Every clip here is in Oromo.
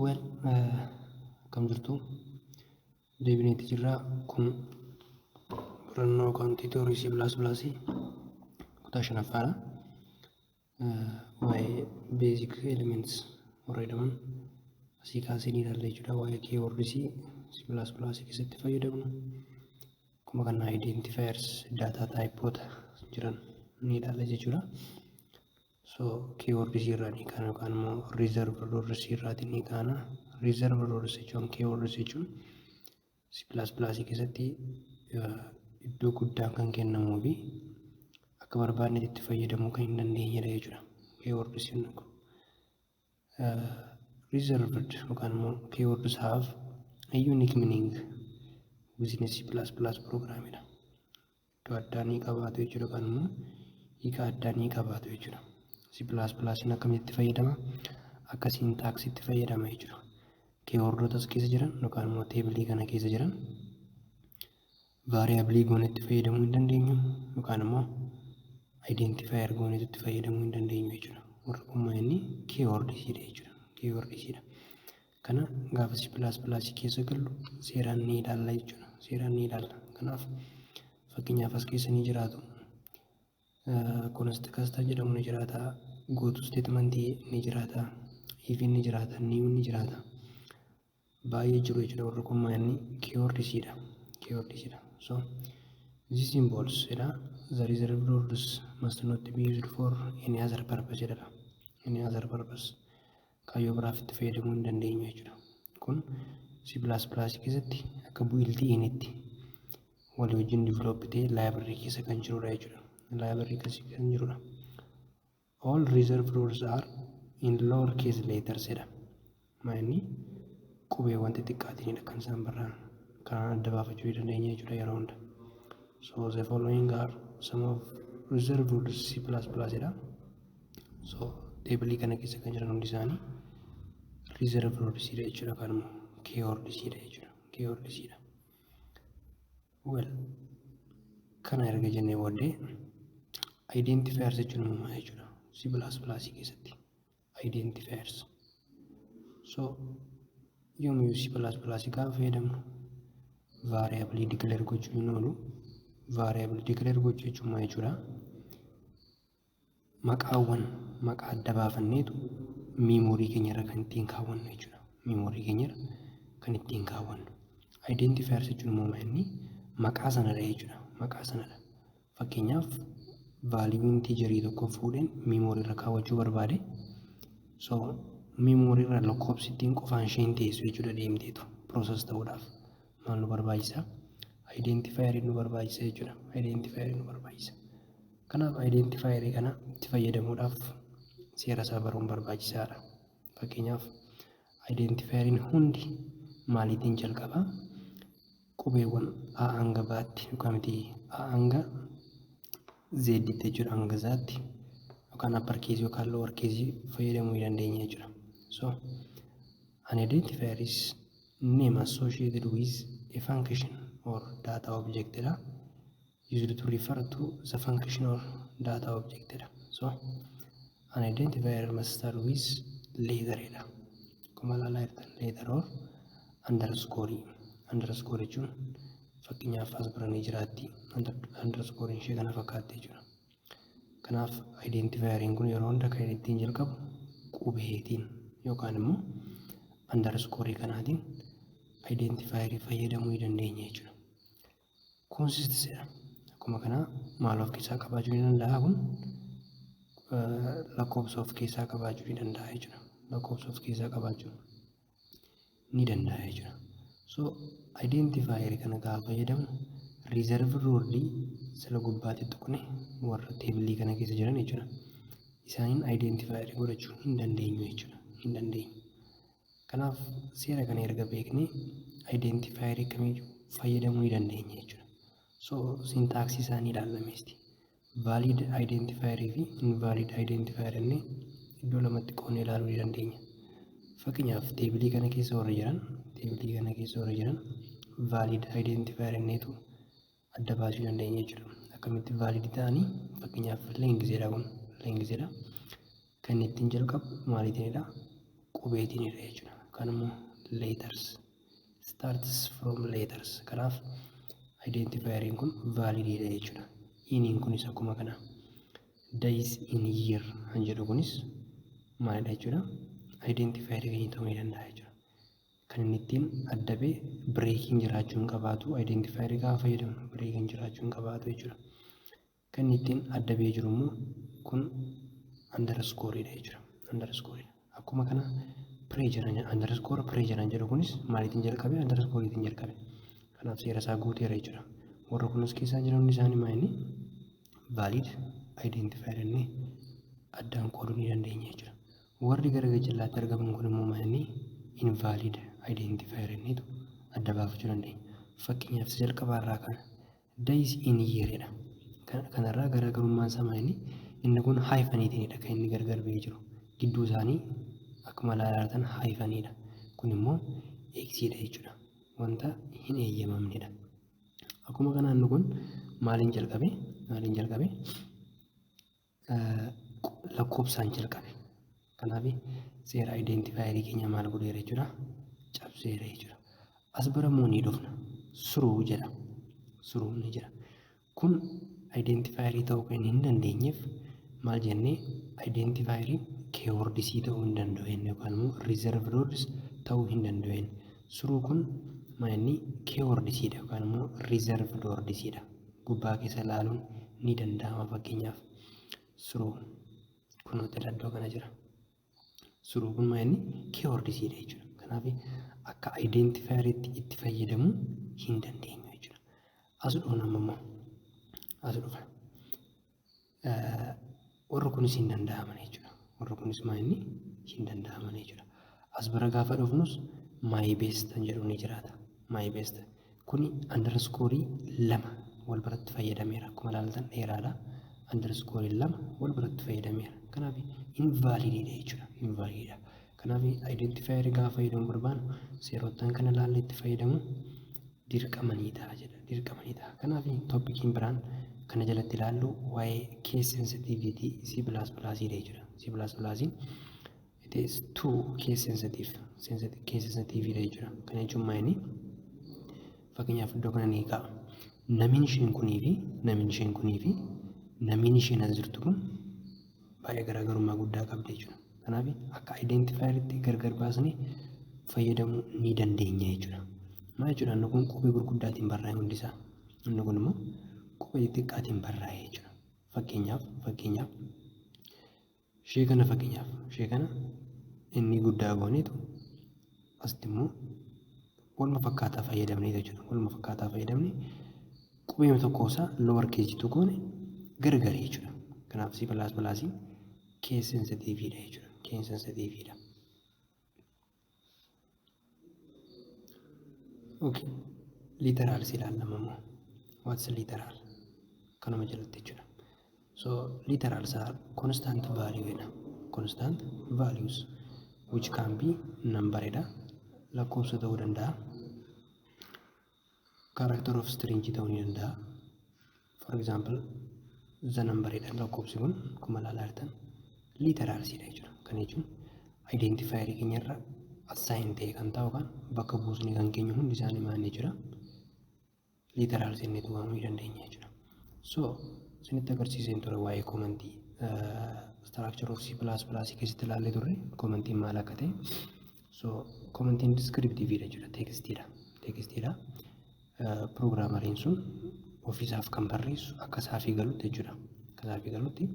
Well, akkam jirtu? Deebineetti jirra. Kun barannoo yookaan tutorial C++ kutaa shanaffaadha. Waa'ee basic elements warra jedhaman asii kaasee ni ilaalla jechuudha. Waa'ee keywords C++ keessatti fayyadamnu. Akkuma kana identifiers, data typeoota jiran ni ilaalla jechuudha. So keywords irraa ni kaana yookaan immoo reserved words irraatii ni kaana. Reserved words jechuun, keywords jechuun C++ keessatti iddoo guddaan kan kennamuu fi akka barbaadnetti itti fayyadamuu kan hin dandeenyedha jechuudha. Keywords kun reserved yookaan immoo keywords have a unique meaning within a C++ programidha. Iddoo addaa ni qabaatu jechuudha yookaan immoo hiika addaa ni qabaatu jechuudha. C++ akkamitti itti fayyadama? Akka syntaxitti fayyadama jechuudha. Keywordota as keessa jiran yookaan immoo tableii kana keessa jiran variableii goone itti fayyadamuu hin dandeenyu yookaan immoo identifier goone itti fayyadamuu hin dandeenyu jechuudha. Warri kun inni keywordsiidha jechuudha. Keywordsiidha. Kana gaafa C++ keessa gallu seeraan ni ilaalla jechuudha. Seeraan ni ilaalla. Kanaaf fakkeenyaaf as keessa ni jiraatu. Const custom jedhamu ni jiraata. Goto statementii ni jiraata. Ifiin ni jiraata. New ni jiraata. Baay'ee jiru jechuudha. Warri kun inni keywordsiidha. Keywordsiidha. So these symbols jedha. The reserved words must not be used for any other purpose jedha. Any other purpose. Kaayyoo biraaf itti fayyadamuu hin dandeenyu jechuudha. Kun C++ keessatti akka built initti walii wajjin develop ta'ee library keessa kan jirudha jechuudha. Library keessa kan jirudha. All reserved words are in lower case letters jedha. Inni qubeewwan xixiqqaatiinidha kan isaan barraa'an. Kanaan adda baafachuu dandeenya jechuudha yeroo hunda. So the following are some of reserved words C++ jedha. So tableii kana keessa kan jiran hundi isaanii reserved words dha jechuudha yookaan immoo keywords dha jechuudha. Keywords dha. Well, kana erga jennee booddee identifiers jechuun immoo maal jechuudha? C++ keessatti identifiers. So yoomiyyuu C++ gaafa fayyadamnu variable declare gochuu hin oolu. Variable declare gochuu jechuun maal jechuudha? Maqaawwan maqaa adda baafanneetu memory keenya irra kan ittiin kaawwannu jechuudha. Memory keenya irra kan ittiin kaawwannu. Identifiers jechuun immoo maal inni maqaa sanadha jechuudha. Maqaa sanadha. Fakkeenyaaf value integerii tokko fuudheen memory irra kaawwachuu barbaade, so memory irra lakkoofsi ittiin qofaan isheen teessu jechuudha. Deemteetu process ta'uudhaaf maal nu barbaachisa? Identifier nu barbaachisa jechuudha. Identifier nu barbaachisa. Kanaaf identifier kana itti fayyadamuudhaaf seera isaa baruun barbaachisaadha. Fakkeenyaaf identifieriin hundi maaliitiin jalqaba? Qubeewwan A hanga B'tti yookaan miti, A hanga Z'tti jechuudha, hanga Z'tti yookaan upper case yookaan lower case fayyadamuu dandeenya jechuudha. So an identifier is name associated with a function or data object dha. Used to refer to the function or data object dha. So an identifier must start with letter dha. Akkuma ilaalaa jirtan letter or underscore. Underscore jechuun fakkeenyaaf as bira ni jiraatti. Underscore ishee kana fakkaatti jechuudha. Kanaaf identifieriin kun yeroo hunda kan ittiin jalqabu qubeetiin yookaan immoo underscore kanaatiin identifierii fayyadamuu ni dandeenya jechuudha. Consists jedha. Akkuma kanaa maal of keessaa qabaachuu ni danda'a? Kun lakkoofsa of keessaa qabaachuu ni danda'a jechuudha. Lakkoofsa of keessaa qabaachuu ni danda'a jechuudha. So identifierii kana gaafa fayyadamnu reserved wordii sila gubbaatti tuqne warra tableii kana keessa jiran jechuudha. Isaaniin identifierii godhachuu hin dandeenyu jechuudha. Hin dandeenyu. Kanaaf seera kana erga beeknee identifierii kamiyyuu fayyadamuu ni dandeenya jechuudha. So syntaxii isaanii ilaallameesti. Valid identifierii fi invalid identifier jennee iddoo lamatti qoodnee ilaaluu ni dandeenya. Fakkeenyaaf tableii kana keessa warra jiran valid identifier jenneetu adda baasuu dandeenya jechuudha. Akkamitti valid ta'anii? Fakkeenyaaf lengthiidha, kun lengthiidha. Kan ittiin jalqabu maaliitiinidha? Qubeetiinidha jechuudha. Yookaan immoo letters. Starts from letters. Kanaaf identifieriin kun validiidha jechuudha. Iniin kunis akkuma kana. Days in year kan jedhu kunis maalidha jechuudha? Identifierii keenya ta'uu ni danda'a jechuudha. Kan inni ittiin adda ba'e breakiin jiraachuu hin qabaatu. Identifierii gaafa fayyadamnu breakiin jiraachuu hin qabaatu jechuudha. Kan inni ittiin adda ba'ee jiru immoo kun underscoreidha jechuudha. Underscoreidha. Akkuma kana pressure, underscore pressure jedhu kunis maaliitiin jalqabe? Underscoreiitiin jalqabe. Kanaaf seera isaa guuteera jechuudha. Warra kunis keessaa jiran hundi isaanii maal inni valid identifier jennee addaan qooduu ni dandeenya jechuudha. Warri gara gajjallaatti argaman kun immoo maal inni invalid identifier jenneetu adda baafachuu dandeenya. Fakkeenyaaf isa jalqabaa irraa kana days in year. Kanarraa garaagarummaan isaa maal inni inni kun hypheniitiinidha kan inni gargar ba'ee jiru. Gidduu isaanii akkuma ilaalaa jirtan hypheniidha. Kun immoo Xiidha jechuudha. Wanta hin eeyyamamnedha. Akkuma kanaan inni kun maaliin jalqabe? Maaliin jalqabe? Lakkoofsaan jalqabe. Kanaaf seera identifierii keenya maal godheera jechuudha? Cabseera jechuudha. As bira immoo ni dhufna. Through jedha. Through ni jedha. Kun identifierii ta'uu kan hin dandeenyeef maal jennee? Identifieriin keywordsii ta'uu hin danda'u jenne yookaan immoo reserved words ta'uu hin danda'u jenne. Through kun maal inni keywordsiidha yookaan immoo reserved wordsiidha. Gubbaa keessa ilaaluun ni danda'ama. Fakkeenyaaf through kun iddoo kana jira. Through kun maal inni keywordsiidha jechuudha. Kanaaf akka identifieriitti itti fayyadamuu hin dandeenyu jechuudha. As dhufna amma immoo as dhufa. Warri kunis hin danda'aman jechuudha. Warri kunis maal inni hin danda'aman jechuudha. As bira gaafa dhufnus my best kan jedhu ni jiraata. My best kuni underscoreii lama wal biratti fayyadameera. Akkuma ilaaltan dheeraadha. Underscoreii lama wal biratti fayyadameera. Kanaaf invalidiidha jechuudha. Invalidiidha. Kanaaf identifierii gaafa fayyadamuu barbaannu seerottan kana ilaallee itti fayyadamu dirqama ni ta'a jedha. Dirqama ni ta'a. Kanaaf topiciin biraan kana jalatti ilaallu waa'ee case sensitivity C plus plusiidha jechuudha. C plus plusiin it is too case sensitive, case sensitive jechuudha. Kana jechuun maal inni fakkeenyaaf iddoo kana ni ka'a. Namiin isheen kunii fi namiin isheen kunii fi namiin isheen as jirtu kun baay'ee garaagarummaa guddaa qabdi jechuudha. Kanaaf akka identifieritti gargar baasnee fayyadamuu ni dandeenya jechuudha. Maal jechuudha? Inni kun qubee gurguddaatiin barraa'e hundisaa. Inni kun immoo qubee xixiqqaatiin barraa'e jechuudha. Fakkeenyaaf ishee kana, fakkeenyaaf ishee kana inni guddaa gooneetu asitti immoo waluma fakkaataa fayyadamnee jechuudha. Waluma fakkaataa fayyadamnee qubee tokko isaa lower caseiitu goone gargari jechuudha. Kanaaf C plus plusiin case sensitiviidha jechuudha. Case sensitiviidha. Okay. Literals ilaallama immoo. What's literal? Kanuma jalatti jechuudha. So literals are constant value jedha. Constant values which can be number jedha. Lakkoofsa ta'uu danda'a. Character of string ta'uu ni danda'a. For example, the number jedha. Lakkoofsi kun akkuma ilaalaa jirtan literalsiidha jechuudha. Kana jechuun identifierii keenya irra assign ta'e kan ta'u kan bakka buusnee kan keenya hundi isaanii maal jechuudha? Literals jenneetu waamuu ni dandeenya jechuudha. So isinitti agarsiiseen ture waa'ee commentii structure of C plus plus keessatti ilaallee turre commentiin maal akka ta'e. So commentiin descriptiveidha jechuudha. Textiidha. Textiidha. Programmeriin sun ofiisaaf kan barreessu akka isaafii galutti jechuudha. Akka isaafii galutti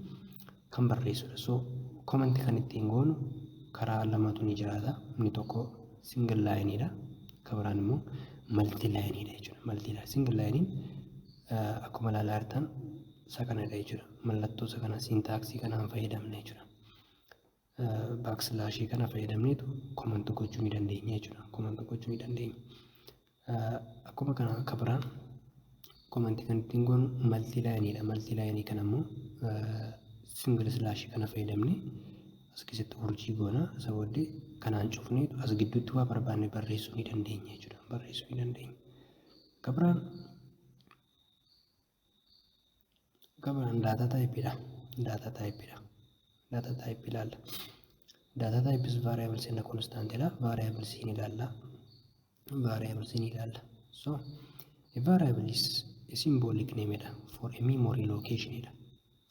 kan barreessudha. So commentii kan ittiin goonu karaa lamatu ni jiraata. Inni tokko single lineidha. Kan biraan immoo multi lineidha jechuudha. Multi line. Single lineiin akkuma ilaalaa jirtan isa kanadha jechuudha. Mallattoo isa kana syntaxii kanaan fayyadamna jechuudha. Backslashii kana fayyadamneetu comment gochuu ni dandeenya jechuudha. Comment gochuu ni dandeenya. Akkuma kana akka biraan commentii kan ittiin goonu multi lineidha. Multi lineii kana immoo single slashii kana fayyadamnee as keessatti urjii goona. Isa booddee kanaan cufneetu as gidduutti waa barbaanne barreessuu ni dandeenya jechuudha. Barreessuu ni dandeenya. Akka biraan data typeiidha. Data typeiidha. Data typeii ilaalla. Data types, variables and constant jedha. Variables ni ilaalla. Variables ni ilaalla. So a variable is a symbolic name jedha for a memory location jedha.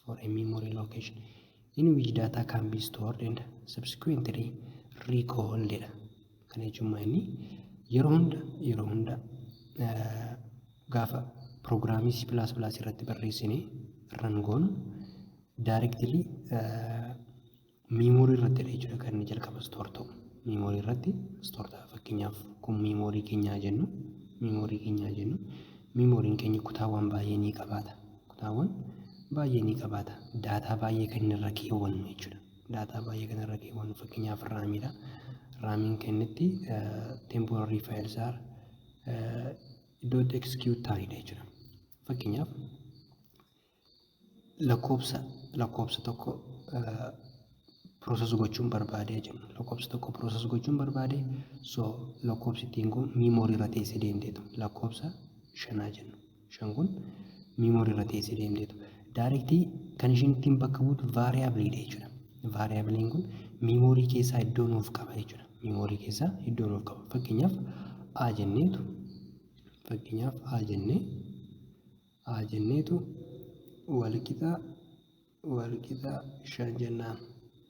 For a memory location in which data can be stored and subsequently recalled jedha. Kana jechuun maal? Inni yeroo hunda gaafa programii C++ irratti barreessine run goonu directly memory irratti jechuudha kan inni jalqaba store ta'u. Memory irratti store ta'a. Fakkeenyaaf kun memory keenyaa jennu, memory keenyaa jennu, memoryn keenya kutaawwan baay'ee ni qabaata. Kutaawwan baay'ee ni qabaata. Data baay'ee kan irra keewwannu jechuudha. Data baay'ee kan irra keewwannu fakkeenyaaf RAMiidha. RAMiin kennitti temporary files are iddoo itti execute ta'anidha jechuudha. Fakkeenyaaf lakkoobsa tokko process gochuun barbaade jennu, lakkoobsa tokko process gochuun barbaade. So lakkoobsi ittiin kun memory irra teessee deemteetu lakkoobsa shanaa jennu. Shan kun memory irra teessee deemteetu directly kan ishiin ittiin bakka buutu variableiidha jechuudha. Variableiin kun memory keessaa iddoo nuuf qaba jechuudha. Memory keessaa iddoo nuuf qaba. Fakkeenyaaf A jenneetu walqixa shan jennaan,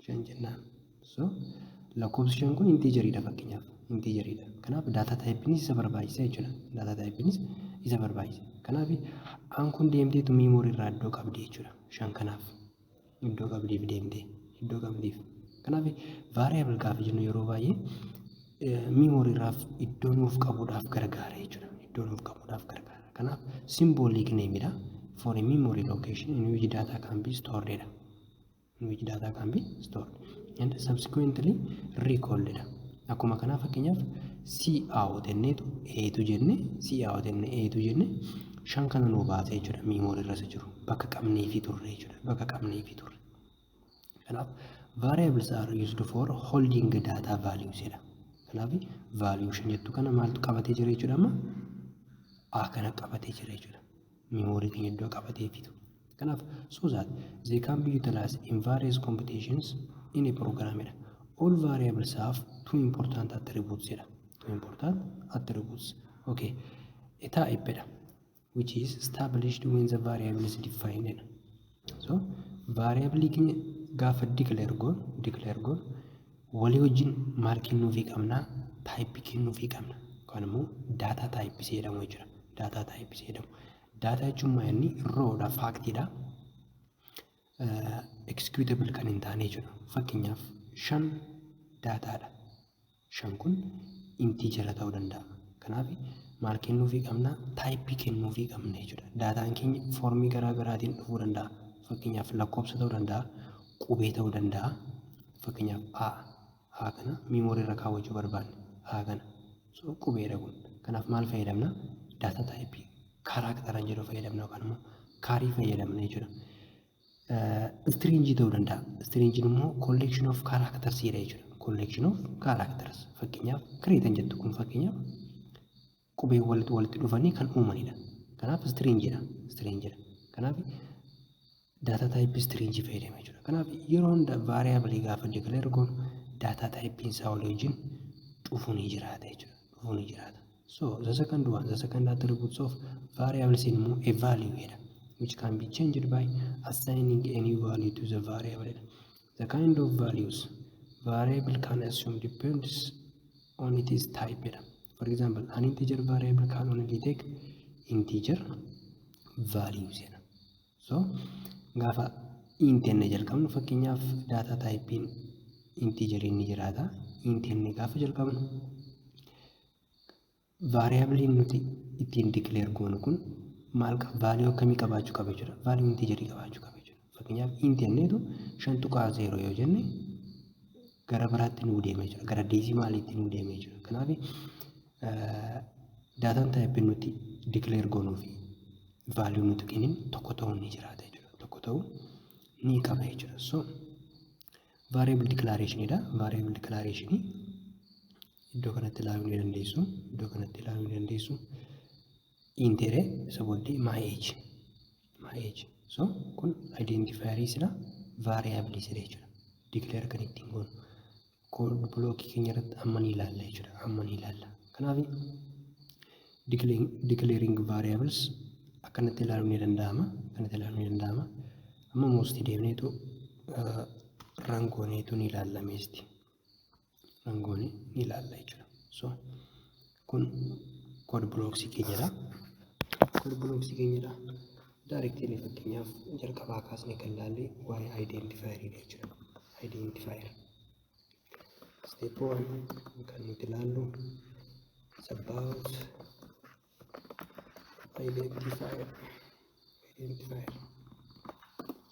shan jennaan. So lakkoofsi shan kun integeriidha, fakkeenyaaf integeriidha. Kanaaf data typeiinis isa barbaachisa jechuudha. Data typeiinis isa barbaachisa. Kanaaf aan kun deemteetu memory irraa iddoo qabdi jechuudha. Shan kanaaf iddoo qabdiif deemtee iddoo qabdiif. Kanaaf variable gaafa jennu yeroo baay'ee memory irraaf iddoo nuuf qabuudhaaf gargaara jechuudha. Iddoo nuuf qabuudhaaf gargaara. Kanaaf symbolic nameidha. For a memory location in which data can be stored dha. In which data can be stored and subsequently recalled dha. Akkuma kanaa fakkeenyaaf cout jenneetu eetu jenne, cout jenne eetu jenne, shan kana nuu baase jechuudha. Memory irra isa jiru bakka qabneefii turre jechuudha. Bakka qabneefii turre. Kanaaf variables are used for holding data values jedha. Kanaaf value shan jettu kana maaltu qabatee jira jechuudha? Amma A kana qabatee jira jechuudha. Memory keenya iddoo qabatee fitu. Kanaaf so that they can be utilized in various computations in a program jedha. All variables have two important attributes jedha. Two important attributes. Okay. A type jedha, which is established when the variable is defined jedha. So variable keenya gaafa declare goon walii wajjin maal kennuufii qabnaa? Type kennuufii qabna. Yookaan immoo data type jedhamu jechuudha. Data type jedhamu. Data jechuun maal? Inni rawdha, factiidha. Executable kan hin taane jechuudha. Fakkeenyaaf shan datadha. Shan kun integera ta'uu danda'a. Kanaaf maal kennuufii qabna? Type kennuufii qabna jechuudha. Dataan keenya formii garaa garaatiin dhufuu danda'a. Fakkeenyaaf lakkoofsa ta'uu danda'a, qubee ta'uu danda'a. Fakkeenyaaf A kana memory irra kaawwachuu barbaanne, A kana. So qubeedha kun. Kanaaf maal fayyadamna? Data type characteran jedhu fayyadamna yookaan immoo charii fayyadamna jechuudha. Stringii ta'uu danda'a. Stringiin immoo collection of characters jedha jechuudha. Collection of characters. Fakkeenyaaf createan jettu kun fakkeenyaaf qubee walitti dhufanii kan uumanidha. Kanaaf stringiidha. Stringiidha. Kanaaf data type stringii fayyadama jechuudha. Kanaaf yeroo hunda variable gaafa declare goonu data typeiin isaa walii wajjin dhufuu ni jiraata jechuudha. Dhufuu ni jiraata. So the second one, the second attributes of variables immoo a value jedha, which can be changed by assigning a new value to the variable. The kind of values variable can assume depends on its type jedha. For example, an integer variable can only take integer values jedha. So gaafa int jennee jalqabnu, fakkeenyaaf data typeiin integer ni jiraata. Int jennee gaafa jalqabnu variableiin nuti ittiin declare goonu kun maal qaba? Value akkamii qabaachuu qaba jechuudha? Value integerii qabaachuu qaba jechuudha. Fakkeenyaaf int jenneetu 5.0 yoo jenne gara biraatti nuu deema jechuudha. Gara decimaliitti nuu deema jechuudha. Kanaaf dataan typeiin nuti declare goonuu fi value nuti kenninu tokko ta'uu ni jiraata jechuudha. Tokko ta'uu ni qaba jechuudha. So variable declaration dha. Variable declaration iddoo kanatti ilaaluu ni dandeessu. Iddoo kanatti ilaaluu ni dandeessu. Int isa booddee my age. My age. So kun identifierii sila variable sila jechuudha. Declare kan ittiin goonu. Code blockii keenya irratti amma ni ilaalla jechuudha. Amma ni ilaalla. Kanaaf declaring variables akkanatti ilaaluun ni danda'ama. Akkanatti ilaaluun ni danda'ama. Amma moosti deemneetu run gooneetu ni ilaalla meesti. Run goonee ni ilaalla jechuudha. So kun code blocksii keenyadha. Code blocksii keenyadha. Directly fakkeenyaaf jalqabaa kaasnee kan ilaalle waa'ee identifieridha jechuudha. Identifier. Step one kan nuti ilaallu is about identifier. Identifier.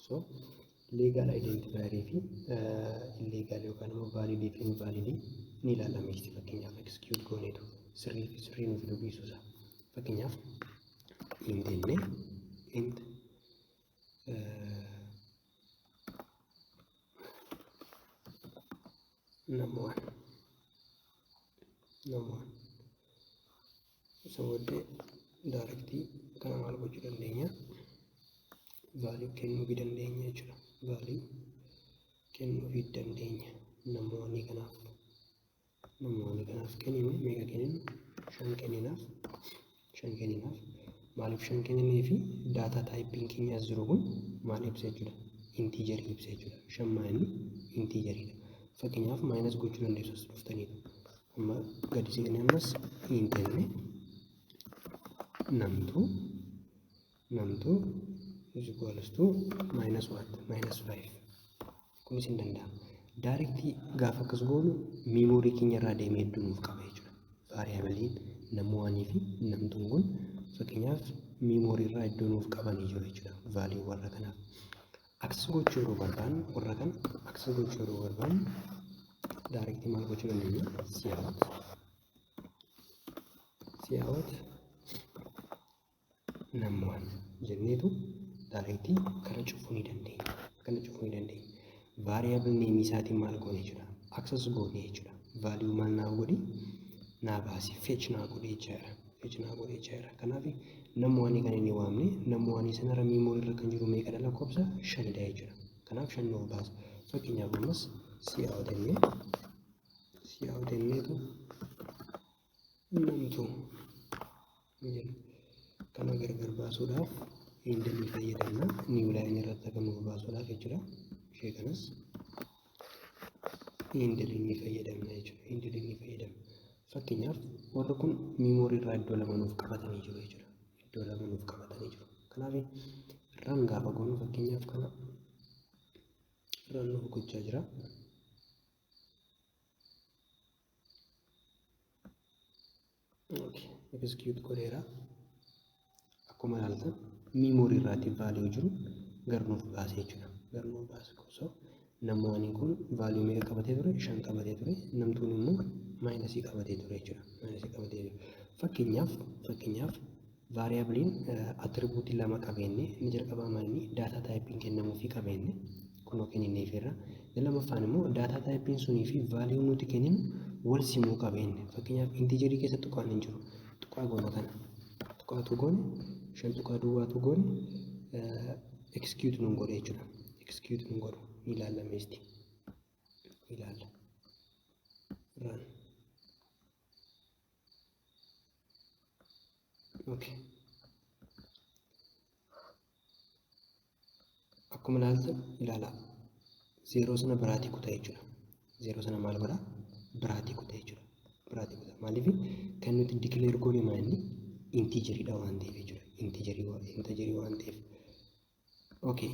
So legal identifier fi illegal yookaan immoo valid fi invalid ni ilaalla meesti. Fakkeenyaaf execute gooneetu sirrii fi sirrii nuuf dubbisuu isaa. Fakkeenyaaf int jennee int num1 num1 isa booddee directii kana maal gochuu dandeenya? Value kennuufii dandeenya jechuudha. Value kennuufii dandeenya num1 kanaaf. Num1 kanaaf kenninu meeqa kenninu? Shan kenninaaf. Shan kenninaaf. Maaliif shan kenninee fi data typeiin keenya as jiru kun maal ibsa jechuudha? Integerii ibsa jechuudha. Shan maa inni integeriidha. Fakkeenyaaf minus gochuu dandeessu as dhuftaniitu. Amma gadi siqnee ammas int jennee num2 num2 is equals to minus what? Minus 5. Kunis hin danda'amu. Directii gaafa akkas goonu memory keenya irraa deemee hedduu nuuf qaba jechuudha. Variableiin num1 fi num2n kun fakkeenyaaf memory irraa iddoo nuuf qabanii jiru jechuudha. Value warra kanaaf. Access gochuu yeroo barbaannu, warra kana access gochuu yeroo barbaannu, directii maal gochuu dandeenya? Cout. Cout num1 jenneetu directii kana cufuu ni dandeenya. Kana cufuu ni dandeenya. Variable nameii isaatiin maal goone jechuudha? Access goone jechuudha. Value maal naa godhi? Naa baasi. Fetch naa godhi jechaadha. Fetch naa godhi jechaadha. Kanaaf num1 kan inni waamne num1 sanarra memory irra kan jiru meeqadha? Lakkoofsa shanidha jechuudha. Kanaaf shan nuuf baasa. Fakkeenyaaf ammas cout jennee cout jenneetu num2 jenna. Kana gargar baasuudhaaf endlii fayyadamna. New line irratti akka nuuf baasuudhaaf jechuudha. Ishee kanas endlii ni fayyadamna jechuudha. Endlii ni fayyadamna. Fakkeenyaaf warri kun memory irraa iddoo lama nuuf qabatanii jiru jechuudha. Iddoo lama nuuf qabatanii jiru. Kanaaf run gaafa goonu fakkeenyaaf kana run nuuf gochaa jira. Okay, execute godheera. Akkuma ilaaltan memory irraatti value jiru gar nuuf baase jechuudha. Gar nuuf baase. So num1 kun value meeqa qabatee ture? Shan qabatee ture. Num2n immoo minusii qabatee ture jechuudha. Minusii qabatee ture. Fakkeenyaaf variableiin attributeii lama qabeenne, inni jalqabaa maal inni data typeiin kennamuufii qabeenne kunoo kennineefirra. Inni lammaffaan immoo data typeiin sunii fi value nuti kenninu wal simuu qabeenne. Fakkeenyaaf integerii keessa tuqaan hin jiru. Tuqaa goona kana. Tuqaatu goone shan tuqaa duwwaatu goone execute nun godhe jechuudha. Execute nun godhu ni ilaalla meesti. Ni ilaalla. Run. Okay. Akkuma ilaaltan ilaalaa. Zeeroo sana biraatii kuta jechuudha. Zeeroo sana maal godhaa? Biraatii kuta jechuudha. Biraatii kuta. Maaliif? Kan nuti declare goone maa inni integeriidha waan ta'eef jechuudha. Integerii waan ta'eef. Okay.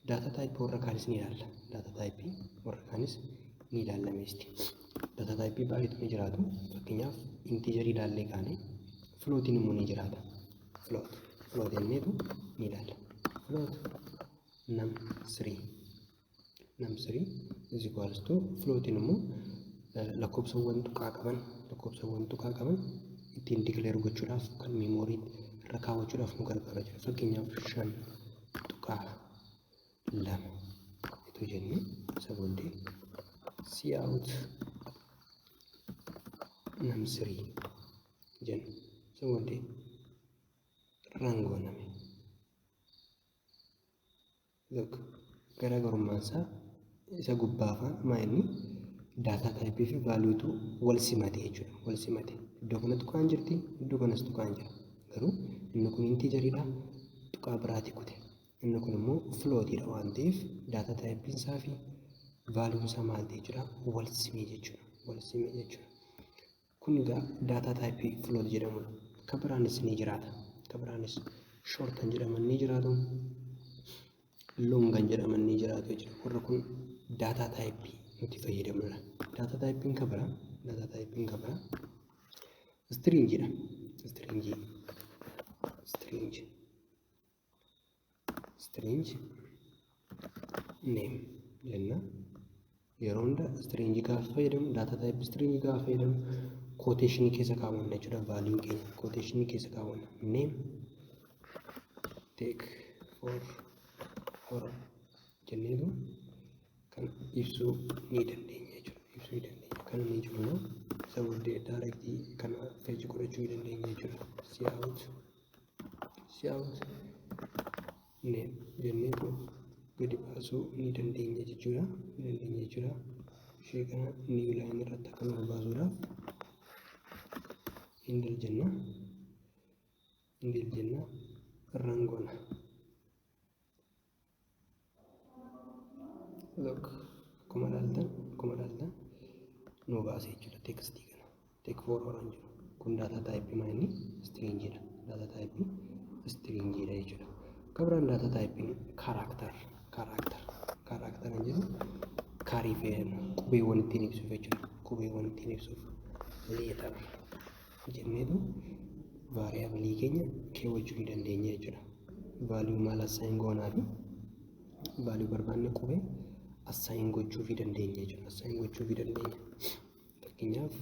Data typeii warra kaanis ni ilaalla. Data typeii warra kaanis ni ilaalla meesti. Data typeii baay'eetu ni jiraatu. Fakkeenyaaf integerii ilaallee kaane floatiin immoo ni jiraata. Float. Float jenneetu ni ilaalla. Float num3. Num3 is equals to floatiin immoo lakkoofsawwan tuqaa qaban ittiin declare gochuudhaaf kan memory irra kaawwachuudhaaf nu gargaara jechuudha. Fakkeenyaaf 5.2 itoo jennee isa booddee cout num3 jenna. Isa booddee run gooname. Look, garaagarummaan isaa isa gubbaa afaan maa inni Data typeii fi valuetu wal simate jechuudha. Wal simate. Iddoo kana tuqaan jirti, iddoo kanas tuqaan jira. Garuu inni kun integeriidha, tuqaa biraati kute. Inni kun immoo floatiidha waan ta'eef data typeiin isaa fi valueun isaa maal ta'e jechuudha? Wal simee jechuudha. Wal simee jechuudha. Kun egaa data typeii float jedhamudha. Kan biraanis ni jiraata. Kan biraanis short kan jedhaman ni jiraatu. Long kan jedhaman ni jiraatu jechuudha. Warri kun data typeii nuti fayyadamnudha. Data typeiin kan biraa, data typeiin kan biraa stringiidha. Stringii, string, string name jenna. Yeroo hunda stringii gaafa fayyadamu, data typeii stringii gaafa fayyadamu, quotationii keessa kaawwanna jechuudha. Value keenya quotationii keessa kaawwanna. Name Tech for Oro jenneetu kan ibsuu ni dandeenya jechuudha. Ibsuu ni dandeenya. Kana ni cufna. Isa booddee directii kana fetch godhachuu ni dandeenya jechuudha. Cout, cout name jenneetu gadi baasuu ni dandeenya jechuudha. Ni dandeenya jechuudha. Ishee kana new line irratti akka nu baasuudhaaf endl jenna. Endl jenna. Run goona. Look, akkuma ilaaltan nu baase jechuudha textii kana. Tech for Oro jedhu. Kun data typeii maa inni? Stringiidha. Data typeii stringiidha jechuudha. Kan biraan data typeiin character, character, character kan jedhu charii fayyadamna. Qubeewwan ittiin ibsuuf jechuudha. Qubeewwan ittiin ibsuuf letter jenneetu variableii keenya keewwachuu ni dandeenya jechuudha. Value maal assign goonaa fi value barbaanne qubee assign gochuufii dandeenya jechuudha. Assign gochuufii dandeenya. Fakkeenyaaf,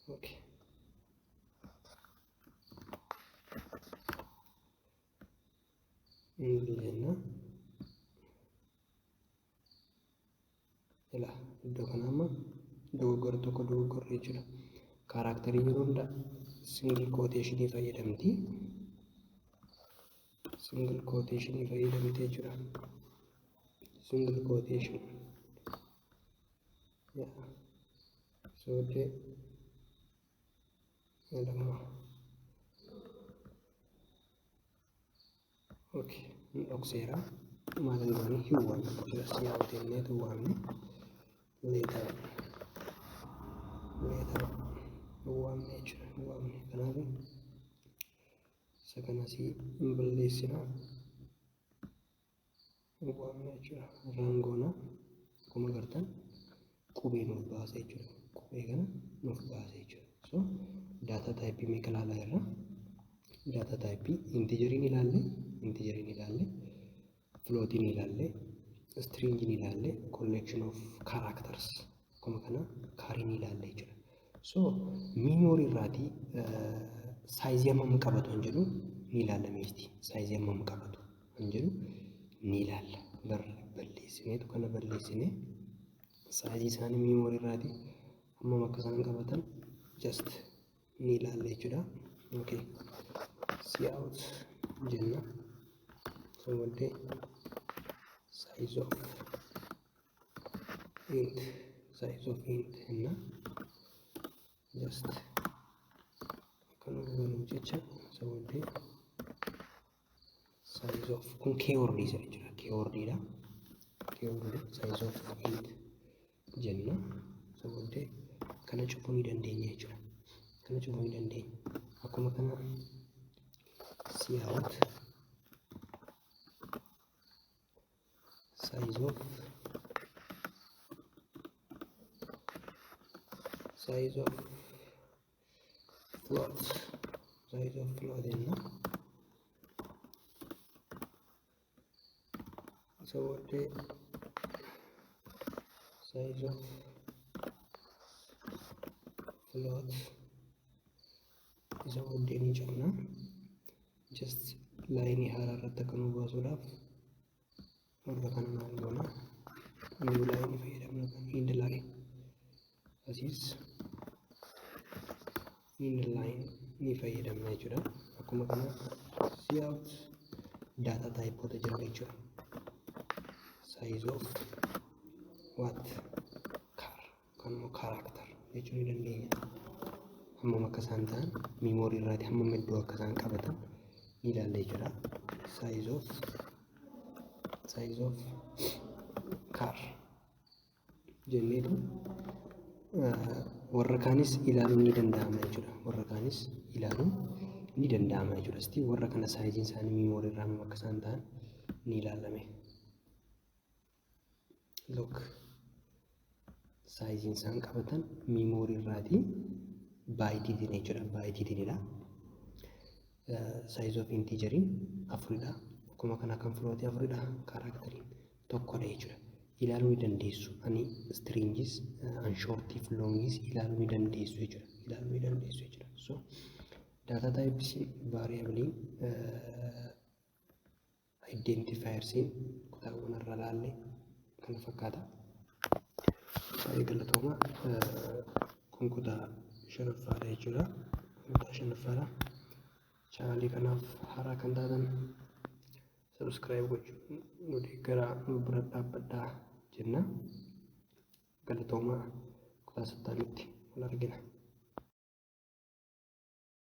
okay. Jenna. Ilaa, iddoo kana amma dogoggora tokko dogoggorre jechuudha. Characterii yeroo hunda single quotationii fayyadamti. Single quotationii fayyadamti jechuudha. Single quotation. Yaa. Sooddee lama. Okay. Dhokseera. Maal hin goone, hin waamne jechuudha. Cout jenneetu waamne. Letter, letter hin waamne jechuudha. Hin waamne. Kanaaf isa kanasii hin balleessina. Hin waamne jechuudha. Run goona. Akkuma agartan qubee nuuf baasa jechuudha. Qubee kana nuuf baasa jechuudha. So data typeii meeqa ilaalaa jirra? Data typeii integeriin ilaalle, integeriin ilaalle, floatiin ilaalle, stringiin ilaalle, collection of characters akkuma kana chariin ilaalle jechuudha. So memory irraatii sizeii hammam qabatu kan jedhu ni ilaalla meestii. Sizeii hammam qabatu kan jedhu ni ilaalla. Balleessineetu kana balleessinee sizeii isaanii memory irraatii hammam akka isaan qabatan just ni ilaalla jechuudha. Okay. Cout jenna. So booddee size of int, size of int jenna. Just akka nu hubannuuf jecha, isa booddee size of kun keywordii isa jechuudha. Keywordiidha. Keywordii size of int jenna. Isa booddee kana cufuu ni dandeenya jechuudha. Kana cufuu ni dandeenya. Akkuma kana cout size of, size of float, size of float jenna. Isa booddee size of float isa booddee ni cufna. Just lineii haaraa irratti akka nu baasuudhaaf warra kana maal goona? New line fayyadamna kan end line. Asiis end line ni fayyadamna jechuudha. Akkuma kana cout data typeoota jiran jechuudha. Size of what, char yookaan immoo character jechuu ni dandeenya. Hammam akka isaan ta'an, memory irraati hammam iddoo akka isaan qabatan ni ilaalla jechuudha. Size of char jenneetu warra kaanis ilaaluun ni danda'ama jechuudha. Warra kaanis ilaaluun ni danda'ama jechuudha. Asti warra kana sizeiin isaanii memory irraa hammam akka isaan ta'an ni ilaalame. Look, sizeiin isaan qabatan memory irraatii byteiitiin jechuudha. Byteiitiinidha. Size of integeriin afuridha. Akkuma kana kan floatii afuridha. Characteriin tokkodha jechuudha. Ilaaluu ni dandeessu. Ani stringis, an shortiif longis ilaaluu ni dandeessu jechuudha. Ilaaluu ni dandeessu jechuudha. So data typesiin, variableiin, identifiersiin kutaawwan irra laallee kana fakkaata. Baay'ee galatooma. Kun kutaa shanaffaadha jechuudha. Kutaa shanaffaadha. Channelii kanaaf haaraa kan taatan subscribe gochuun nu deeggaraa, nu bira dhaabbadhaa jenna. Galatoomaa, kutaa sattaanitti wal argina.